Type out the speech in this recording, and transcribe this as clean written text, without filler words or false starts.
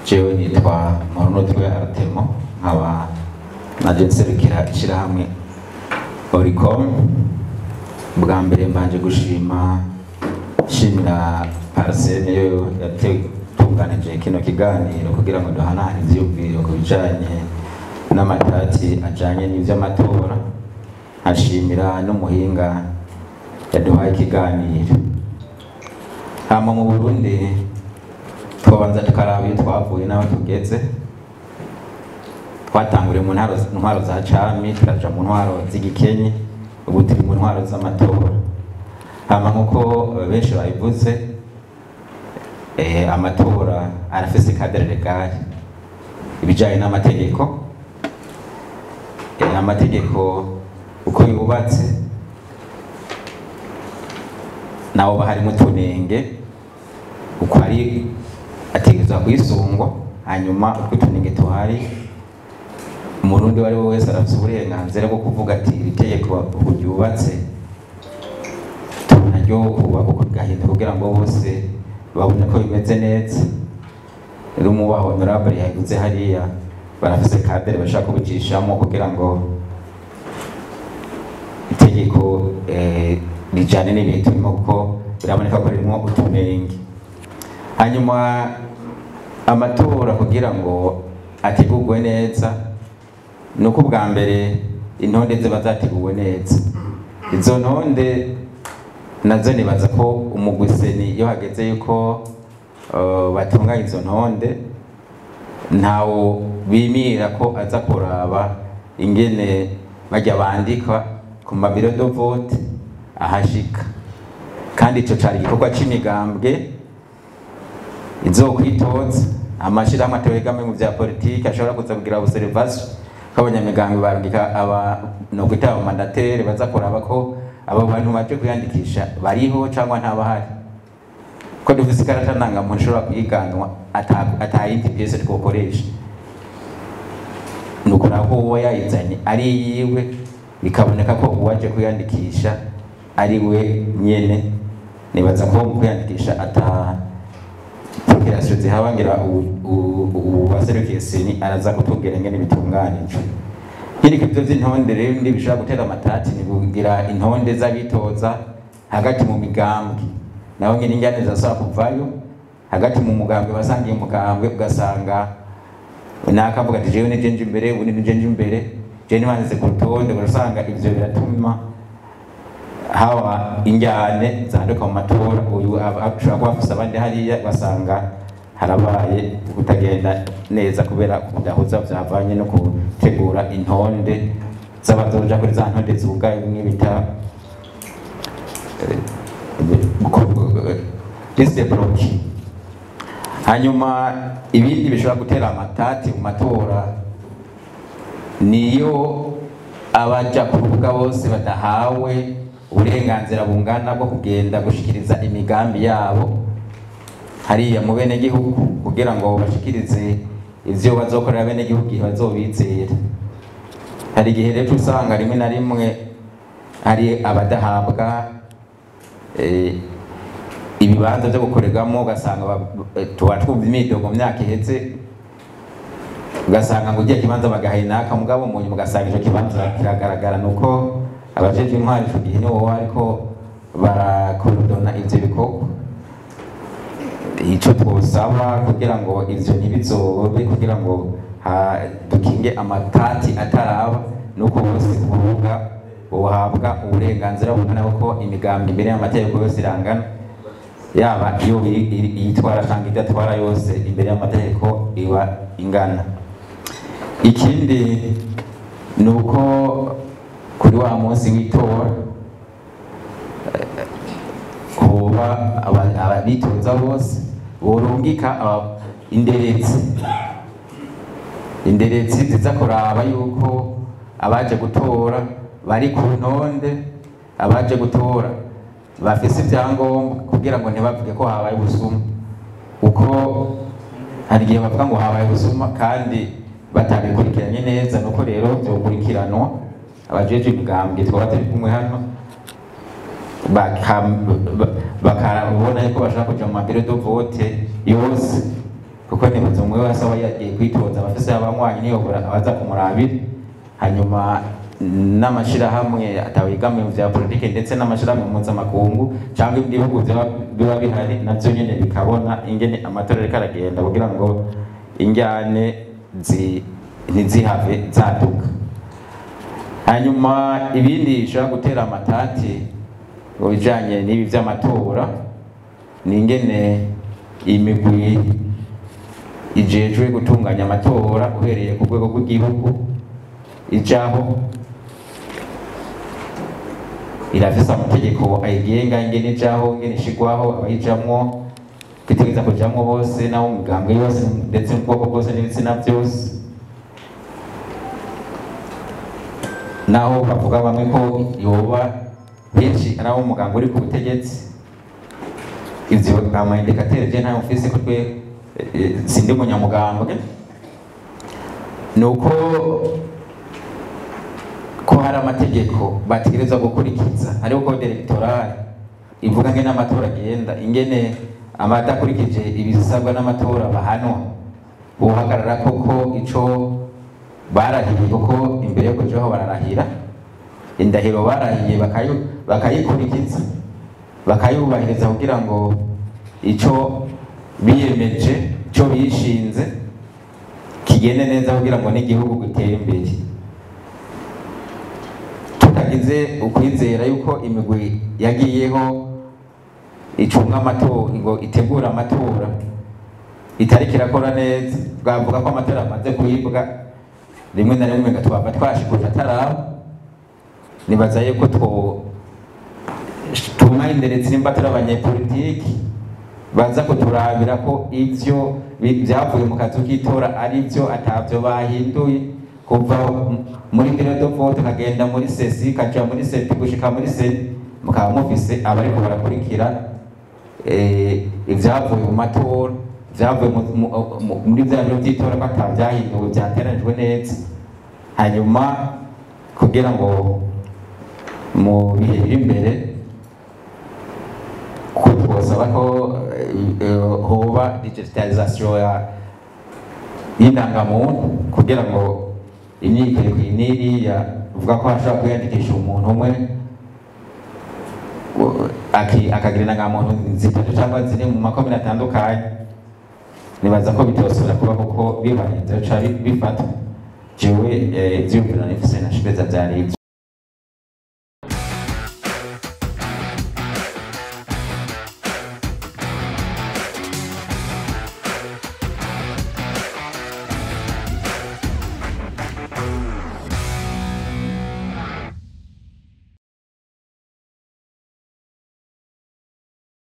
Jewe nitwa Mporunutwe Artemo, nkaba naje nserukira ishirahamwe Oricom. Bwa mbere mbanje gushima, shimira PARCEM yo yatunganije kino kiganiro kugira ngo duhanahane ivyiyumviro ku bijanye n'amatati ajanye n'ivy'amatora, ashimira n'umuhinga yaduhaye ikiganiro. Hama mu Burundi twabanza tukaraba iyo twavuye n'aho tugeze. Twatanguriye mu ntwaro za cami, turaja mu ntwaro z'igikenye, ubu turi mu ntwaro z'amatora. Hama nk'uko benshi babivuze, amatora arafise cadre légal, ibijanye n'amategeko. Amategeko uko yubatse naho harimo utunenge, uko ari ategerezwa kwisungwa. Hanyuma utwo tunenge tuhari, Umurundi uwo ari we wese arafise uburenganzira bwo kuvuga ati iri tegeko uko ryubatse naryo kubaka uko rigahinduka kugira ngo bose babone ko bimeze neza. Rero umuba honorable yavuze hariya, barafise cadre bashaka kubicishamo kugira ngo itegeko rijane n'ibihe turimo, kuko biraboneka ko ririmo utunenge. Hanyuma amatora kugira ngo ategurwe neza, nuko ubwa mbere intonde ziba zateguwe neza. Izo ntonde nazo nibaza ko umugwi CENI iyo hageze yuko batunganya izo ntonde, ntawo bimira ko aza kuraba ingene bajya bandika ku ma bureaux de vote ahashika. Kandi ico cari igikorwa c'imigambwe izokwitoza, amashirahamwe ategamiye mu vya politiki ashobora kuza kugira observation, ko abanyamigambwe barungika aba no kwita aba mandataires baza kuraba ko abo bantu baje kwiyandikisha bariho cyangwa ntabahari, ko dufise ikarata ndangamuntu ishobora kuyiganwa atayindi pièce twokoresha. Nuko ko uwo yayizanye ari yiwe, bikaboneka ko uwaje kwiyandikisha ari we nyene. Nibaza ko mu kwiyandikisha ata procuration zihaba, ngira uwaserukiye CENI araza kutubwira ingene bitunganijwe. Nkiriko ivyo vy'intonde rero ndi bishobora gutera amatati ni kugira intonde z'abitoza hagati mu migambwe, naho nyine injyane zirasaba kuvayo hagati mu mugambwe, basangiye umugambwe, ugasanga nakavuga ati jewe nije nje imbere, ubundi nije nje imbere, jewe ntibanze ku rutonde. Ugasanga ivyo biratuma haba injyane zanduka mu matora. Uyu ashobora kuba afise abandi hariya, ugasanga harabaye kutagenda neza kubera kudahuza vyavanye no gutegura intonde z'abazoja kuri za ntonde zugaye, bimwe bita liste bloquée. Hanyuma ibindi bishobora gutera amatati mu matora niyo abaja ku rubuga bose badahawe uburenganzira bungana bwo kugenda gushikiriza imigambi yabo hariya mu bene gihugu, kugira ngo bashikirize ivyo bazokorera bene gihugu igihe bazobizera. Hari igihe rero usanga rimwe na rimwe hari abadahabwa ibibanza byo gukorerwamo, ugasanga tuba twumva imyidogo mu myaka iheze, ugasanga ngo ugiye kibanza bagahinaka, mugabo mu nyuma ugasanga ico kibanza kiragaragara, nuko abajejwe intwari ico gihe nibo bariko barakorodona ivyo bikorwa. Ico twosaba kugira ngo ivyo ntibizobe, kugira ngo dukinge amatati ataraba, nuko bose ku rubuga bohabwa uburenganzira bungana, kuko imigambi imbere y'amategeko yose irangana, yaba iyo yitwara cyangwa idatwara, yose imbere y'amategeko iba ingana. Ikindi ni uko kuri wa munsi w'itora hoba abitoza bose borungika inderetsi ziza kuraba yuko abaje gutora bari ku ntonde, abaje gutora bafise ibyangombwa, kugira ngo ntibavuge ko habaye ubusuma, kuko hari igihe bavuga ngo habaye ubusuma kandi batabikurikiranye neza. Nuko rero byokurikiranwa, abajejwe imigambwe twaba turi kumwe hano bakabona yuko bashaka kuja mu ma bureaux de vote yose. Kuko nibaza umwe wese aba yagiye kwitoza abafise abanywanyi niyobora abaza kumurabira, hanyuma n'amashirahamwe atawegamiye mu vya politike ndetse n'amashirahamwe mpuzamakungu cyangwa ibindi bihugu biba bihari navyo nyene bikabona ingene amatora ariko aragenda kugira ngo injyane ntizihave zaduka. Hanyuma ibindi bishobora gutera amatati mu bijanye n'ibi vy'amatora ni ingene imigwi ijejwe gutunganya amatora uhereye ku rwego rw'igihugu ijaho irafise amategeko ayigenga, ingene ijaho, ingene ishigwaho, abayijamwo kwitegereza kujamwo bose n'abo mu migambwe yose ndetse mu bwoko bwose n'ibitsina byose. Naho bavuga bamwe ko yoba benshi ari abo muganga uri ku butegetsi, ivyo ama indicateur je ntayo mfise ko twe sindi umunyamugambwe. Nuko ko hari amategeko bategerezwa gukurikiza, hariho code electorale ivuga ngene amatora agenda, ingene abadakurikije ibisabwa n'amatora bahanwa, bohagarara koko ico barahiye, kuko imbere yo kujaho bararahira, indahiro barahiye bakayikurikiza, bakayubahiriza kugira ngo ico biyemeje, ico bishinze kigende neza kugira ngo n'igihugu gitere imbere. Tutagize ukwizera yuko imigwi yagiyeho icunga amatora, ngo itegura amatora itariko irakora neza, twavuga ko amatora amaze kwibwa rimwe na rimwe twaba twashikuje ataraba. Nibaza yuko tuma inderetse nimba turi abanyepolitiki baza kuturabira ko ivyo vyavuye mu kazu k'itora ari vyo, atavyo bahinduye kuva muri bureau de vote kagenda muri sesi kaja muri seti gushika muri seti, mukaba mufise abariko barakurikira ivyavuye mu matora, ivyavuye muri vya biro vy'itora ko atavyahinduwe vyateranijwe neza. Hanyuma kugira ngo mu bihe biri imbere ko twosaba ko hoba digitalisation y'indangamuntu kugira ngo imyiyerekano n'iriya uvuga ko hashobora kwiyandikisha umuntu umwe akagira indangamuntu zitatu cyangwa zine mu makomine atandukanye, nibaza ko bitosubira kuba kuko bibaye byoca bifatwa. Jewe ivyiyumviro nifise nashobeza vyari ivyo.